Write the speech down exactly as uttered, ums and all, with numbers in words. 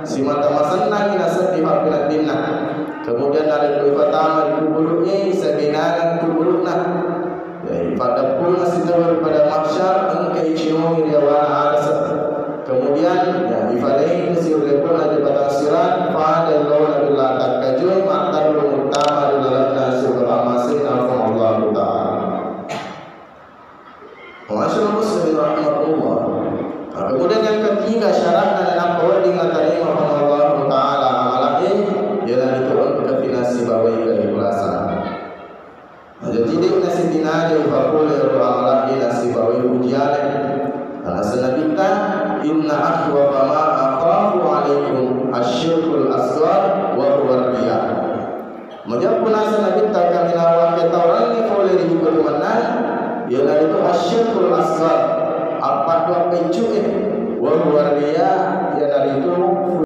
Simata masennangngi naseddi fappeneddinna. Kemudian narekko ifatama ri kuburu'e, isagenangeng kuburu'na. Ya, ifaddeppunna sitawwe pada mahsyar, engka iciongi ri yawana arasa. Kemudian, ya, ifalengkesi ri lepona jembatan Sirat, fada laona ri latang kajue, mattellu muttama ri lalenna surga pammasena Puang Allahu Ta'ala. Ma'asyiral muslimin rahimakumullah. Nah, kemudian yang ketiga syaratna nappa wedding natarima Puang Allahu Ta'ala amala'e, iyanaritu engka pinasibawai keikhlasan. Aja tidak nasi tinaja ipapole ro amala'e nasibawai pujiane. Karena senabitta, "Inna akhwafa ma akhafu alaikum asyirkul asghar wa huwa riya." Majeppu naseng Nabitta kaminawang ke taurangnge pole ri jukku mennang, iyanaritu asyirkul asghar, appadduang peccu'e, wa huwa riya, iyanaritu